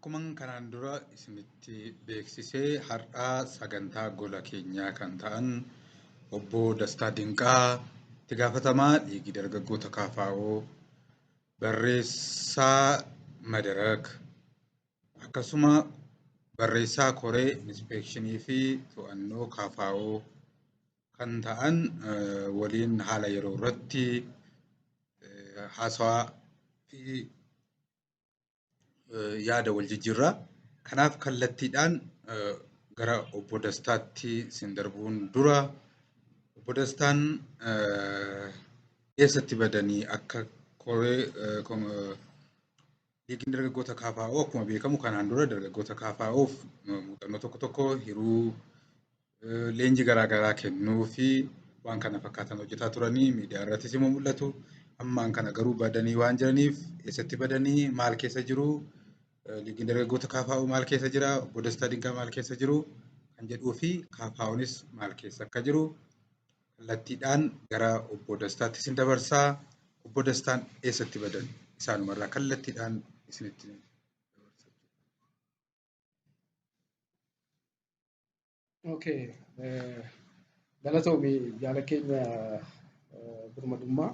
Akkuma kanaan dura isinitti beeksisee har'aa sagantaa gola keenyaa kan ta'an obbo Dastaa Dinqaa itti gaafatamaa Liigii Dargaggoota KFO, barreessaa Madarak, akkasuma barreessaa Koree Inspeekshinii fi To'annoo KFO kan ta'an waliin haala yeroo irratti haasawaa fi yaada wal jijjiirraa. Kanaaf kallattiidhaan gara obbo Dastaatti isin darbuun dura obbo Dastaan eessatti badanii akka koree Liigiin Dargaggoota KFO akkuma beekamu kanaan dura dargaggoota KFOf muuxannoo tokko tokko hiruu leenjii garaagaraa kennuu fi waan kana fakkaatan hojjetaa turanii miidiyaa irrattis immoo mul'atu. Ammaan kana garuu badanii waan jiraniif eessatti badanii maal keessa jiru Liigiin Dargaggoota KFO maal keessa jira obbo Dastaa Dinqaa maal keessa jiru kan jedhuu fi KFOnis maal keessa akka jiru kallattiidhaan gara obbo Dastaatti isin dabarsaa. Obbo Dastaan eessatti badan isaanumarraa kallattiidhaan isinitti dabarsa. Okay. Galatoomi jaala keenya birmadummaa.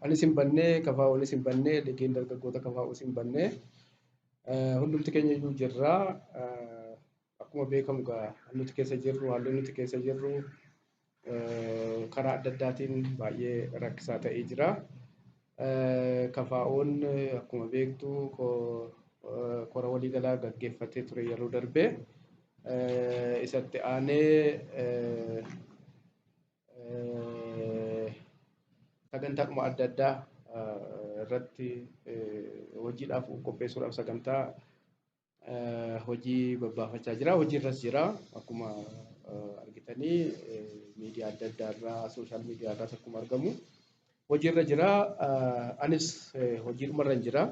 Anis hin bannee, KFOnis hin bannee, Liigiin Dargaggoota KFOs hin bannee. Hundumti keenya iyyuu jirraa. Akkuma beekamu egaa nuti keessa jirru, haalli nuti keessa jirru karaa adda addaatiin baay'ee rakkisaa ta'ee jira. KFOn akkuma beektu kora waliigalaa gaggeeffatee ture yeroo darbe. Isatti aanee sagantaadhuma adda addaa irratti hojiidhaaf qopheessuudhaaf sagantaa hojii babbaafachaa jira. Hojii irras jira. Akkuma argitanii miidiyaa adda addaa irraa, sooshaal miidiyaa irraas akkuma argamu. Hojii irra jira. Anis hojiidhuma irra jira.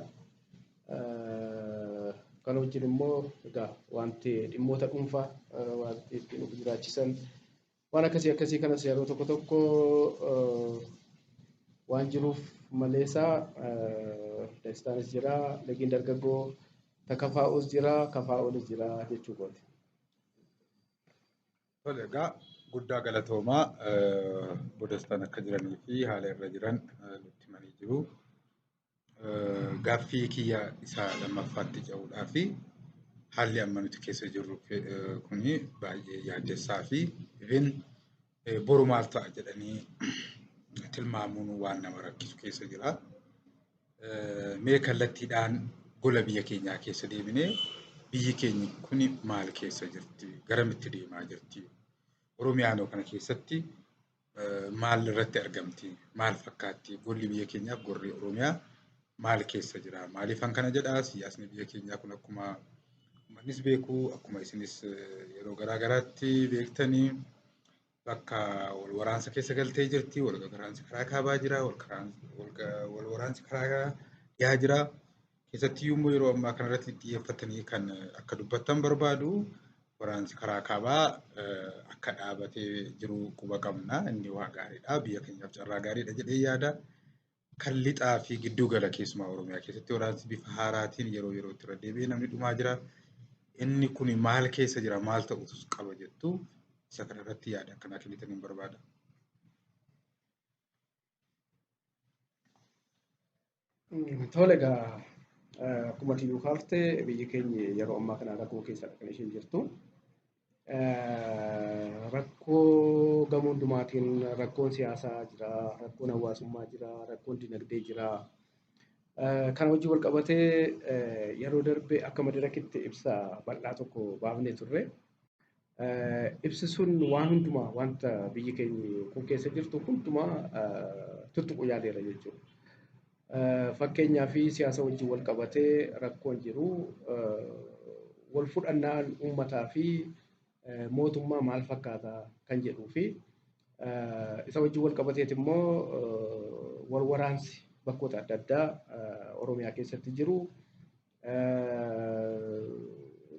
Kana wajjin immoo egaa wanti dhimmoota dhuunfaa wanti ittiin of jiraachisan waan akkasii akkasii kanas yeroo tokko tokko waan jiruuf maleesaa Dastaanis jira, Liigiin Dargaggoo KFOs jira, KFOnis jira jechuu kooti. Tole egaa guddaa galatoomaa obbo Dastaan akka jiranii fi haala irra jiran nutti himanii jiru. Gaaffii kiyya isa lammaffaatti ce'uudhaa fi haalli amma nuti keessa jirru kuni baay'ee yaaddessaa fi even boru maal ta'a jedhanii tilmaamuun waan nama rakkisu keessa jira. Mee kallattiidhaan gola biyya keenyaa keessa deebinee biyyi keenya kuni maal keessa jirti? Garamitti deemaa jirti? Oromiyaanoo kana keessatti maal irratti argamti? Maal fakkaatti? Golli biyya keenyaaf golli Oromiyaa maal keessa jira? Maaliifan kana jedhaa? Siyaasni biyya keenyaa kun akkuma uummannis beeku, akkuma isinis yeroo garaa garaatti beektanii bakka wal waraansa keessa galtee jirti. Wal waraansi karaa kaabaa jira, wal waraansi karaa dhiyaa jira. Keessattiyyuu immoo yeroo ammaa kanarratti xiyyeeffatanii kan akka dubbattan barbaadu waraansi karaa kaabaa akka dhaabatee jiru quba qabna. Inni waa gaariidha. Biyya keenyaaf carraa gaariidha jedhee yaada. Kan lixaa fi gidduu gala keessumaa Oromiyaa keessatti waraansi bifa haaraatiin yeroo yerootti irra deebi'ee namni dhumaa jira. Inni kun maal keessa jira? Maal ta'utus qaba jettu? Isa kanarratti yaada akkanaa kennitanii hin barbaada. Tole egaa akkuma ati kaaftee biyyi keenya yeroo ammaa kana rakkoo keessadha kan isheen jirtu. Rakkoo gama hundumaatiin rakkoon siyaasaa jira, rakkoon hawaasummaa jira, rakkoon dinagdee jira. Kana wajjin wal qabatee yeroo darbe akka madirakitti ibsa bal'aa tokko baafnee turre. Ibsi sun waan hundumaa wanta biyyi keenya kun keessa jirtu hundumaa tuttuquu yaaleera jechuudha. Fakkeenyaa fi siyaasa wajjin wal qabatee rakkoon jiru wal fudhannaan uummataa fi mootummaa maal fakkaata kan jedhuu fi isa wajjin wal qabateet immoo wal waraansi bakkoota adda addaa Oromiyaa keessatti jiru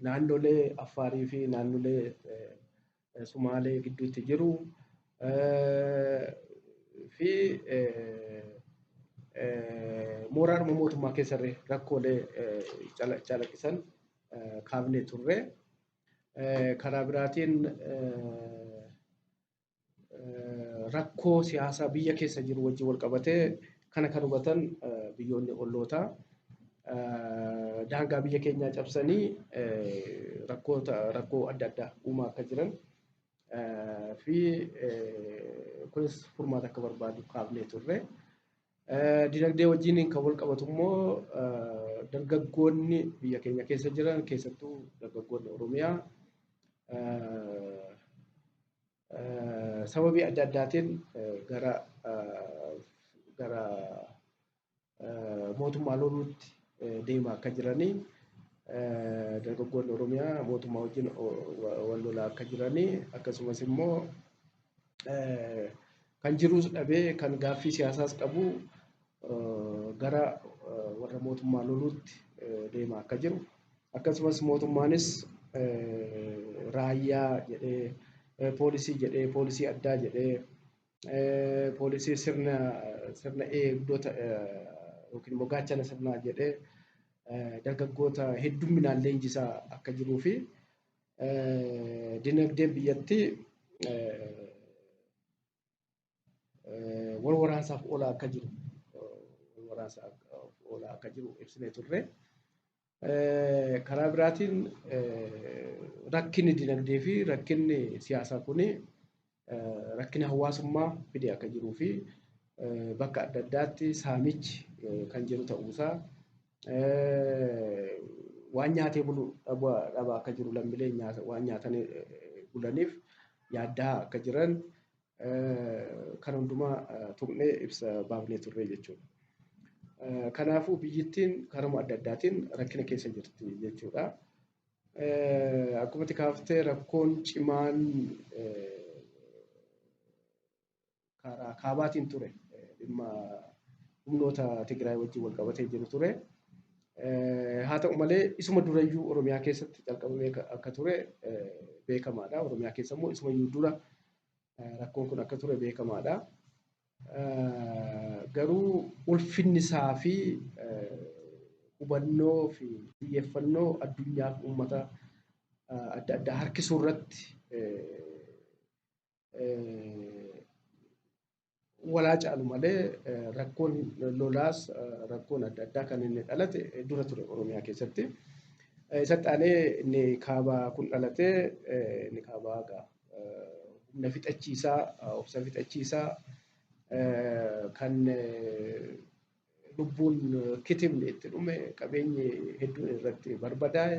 naannolee Affaarii fi naannolee Sumaalee gidduutti jiru fi mooraadhuma mootummaa keessarree rakkoolee calaqqisan kaafnee turre. Karaa biraatiin rakkoo siyaasaa biyya keessa jiru wajjin wal qabatee kana kan hubatan biyyoonni ollootaa daangaa biyya keenyaa cabsanii rakkoo adda addaa uumaa akka jiran fi kunis furmaata akka barbaadu kaafnee turre. Dinagdee wajjin kan wal qabatu immoo dargaggoonni biyya keenya keessa jiran keessattuu dargaggoonni Oromiyaa sababii adda addaatiin gara mootummaa loluutti deemaa akka jiranii dargaggoonni Oromiyaa mootummaa wajjin wal lolaa akka jiranii akkasumas immoo kan jiruus dhabee kan gaaffii siyaasaas qabu gara warra mootummaa loluutti deemaa akka jiru akkasumas mootummaanis raayyaa jedhee poolisii jedhee poolisii addaa jedhee poolisii sirna eegdota yookiin immoo gaachana sirnaa jedhee dargaggoota hedduminaan leenjisaa akka jiruu fi dinagdeen biyyattii wal waraansaaf oolaa akka jiru ibsinee turre. Karaa biraatiin rakkinni dinagdee fi rakkinni siyaasaa kuni rakkina hawaasummaa fidee akka jiruu fi bakka adda addaatti saamichi kan jiru ta'uusaa waan nyaatee bulu dhabaa akka jiru lammiileen waan nyaatanii bulaniif yaaddaa akka jiran kan hundumaa tuqnee ibsa baafnee turre jechuudha. Kanaafuu biyyittiin karuma adda addaatiin rakkina keessa jirti jechuudha. Akkuma kaaftee rakkoon cimaan karaa kaabaatiin ture dhimma humnoota Tigraay wajjin wal qabatee jiru ture. Haa ta'u malee isuma durayyuu Oromiyaa keessatti calqabamee akka ture beekamaadha. Oromiyaa keessa immoo isumayyuu dura rakkoon kun akka ture beekamaadha. Garuu ulfinni isaa fi hubannoo fi xiyyeeffannoo addunyaaf uummata adda addaa harkisuu irratti walaa caalu malee rakkoon lolaas rakkoon adda addaa kan inni dhalate dura ture Oromiyaa keessatti. Isatti aanee inni kaabaa kun dhalate inni kaabaa humna fixachiisaa, obsa fixachiisaa kan lubbuun kitimni itti dhume qabeenyi hedduun irratti barbadaa'e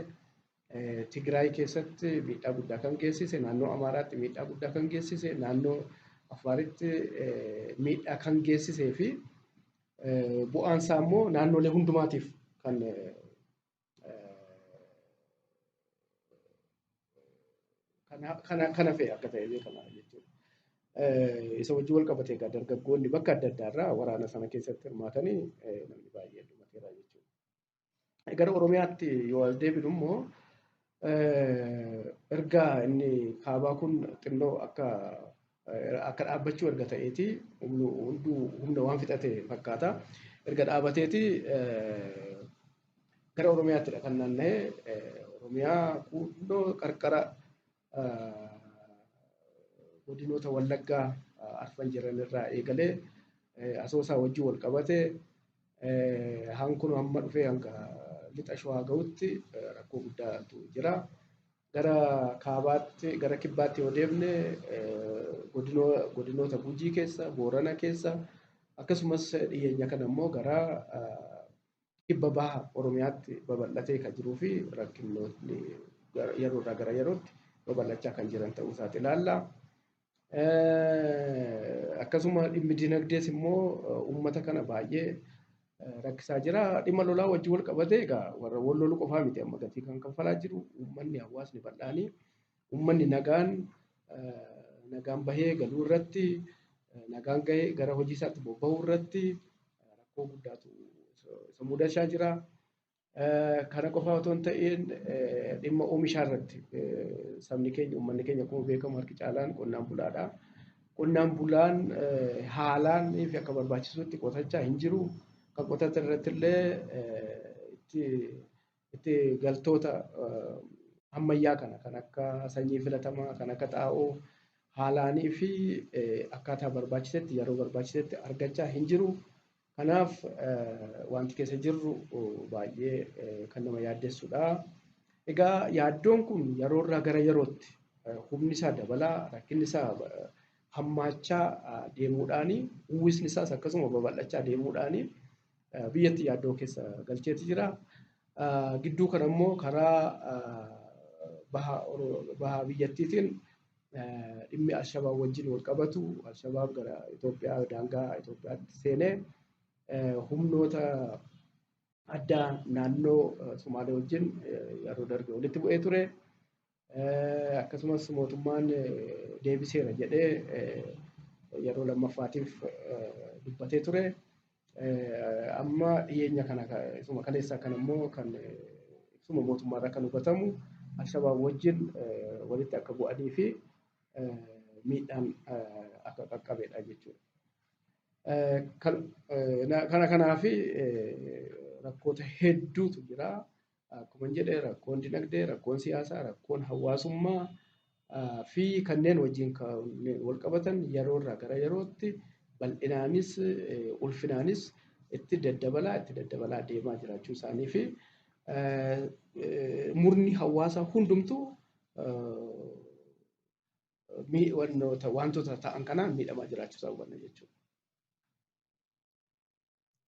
Tigraay keessatti miidhaa guddaa kan geessise, naannoo Amaaraatti miidhaa guddaa kan geessise, naannoo Affaaritti miidhaa kan geessisee fi bu'aan isaa immoo naannolee hundumaatiif kan kana fe'e akka ta'e beekamaadha jechuudha. Isa wajjin wal qabatee egaa dargaggoonni bakka adda addaa irraa waraana sana keessatti hirmaatanii namni baay'een dhumateera jechuudha. Gara Oromiyaatti yoo as deebinu immoo erga inni kaabaa kun xinnoo akka dhaabbachuu erga ta'eeti hunduu humna waan fixate fakkaata. Erga dhaabateeti gara Oromiyaattidha kan naanna'e. Oromiyaa kunnoo qarqara godinoota Wallaggaa arfan jiran irraa eegalee Asoosaa wajjin wal qabate hankun hamma dhufee hanga lixa Shawaa gahutti rakkoo guddaatu jira. Gara kaabaatti gara kibbaatti yoo deemne godinoota Gujii keessa, Boorana keessa akkasumas dhiyeenya kana immoo gara kibba baha Oromiyaatti babal'atee kan jiruu fi rakkinoonni yeroo irraa gara yerootti babal'achaa kan jiran ta'uu isaati ilaalla. Akkasuma dhimmi dinagdees immoo uummata kana baay'ee rakkisaa jira. Dhimma lolaa wajjin wal qabatee egaa warra wal lolu qofaa miti amma gatii kan kaffalaa jiru uummanni hawaasni bal'aanii uummanni nagaan bahee galuu irratti nagaan gahee gara hojii isaatti bobba'uu irratti rakkoo guddaatu isa mudachaa jira. Kana qofaa otoo hin ta'in dhimma oomishaa irratti sabni keenya uummanni keenya akkuma beekamu harki caalaan qonnaan bulaadha. Qonnaan bulaan haalaan fi akka barbaachisutti qotachaa hin jiru. Kan qotatan irratti illee itti galtoota ammayyaa kana kan akka sanyii filatamaa, kan akka xaa'oo haalaanii fi akkaataa barbaachisetti yeroo barbaachisetti argachaa hin jiru. Kanaaf wanti keessa jirru baay'ee kan nama yaaddessudha. Egaa yaaddoon kun yeroo irraa gara yerootti humni isaa dabalaa, rakkinni isaa hammaachaa deemuudhaani, uwwisni isaas akkasuma babal'achaa deemuudhaani biyyatti yaaddoo keessa galcheeti jira. Gidduu kana immoo karaa baha biyyattiitiin dhimmi Alshabaab wajjin wal qabatu, Alshabaab gara Itoophiyaa daangaa Itoophiyaatti seenee humnoota addaa naannoo Sumaalee wajjin yeroo darbe walitti bu'ee ture. Akkasumas mootummaan deebiseera jedhee yeroo lammaffaatiif dubbatee ture. Amma dhiyeenya kana isuma kaleessaa kan immoo kan ibsuma mootummaarraa kan hubatamu Alshabaab wajjin walitti akka bu'anii fi miidhaan akka qaqqabedha jechuudha. Kana kanaafi rakkoota hedduutu jira. Akkuma jedhe rakkoon dinagdee, rakkoon siyaasaa, rakkoon hawaasummaa fi kanneen wajjin wal qabatan yeroo irraa gara yerootti bal'inaanis ulfinaanis itti daddabalaa deemaa jiraachuu isaanii fi murni hawaasaa hundumtuu wantoota ta'an kanaan miidhamaa jiraachuu isaa hubanna jechuudha.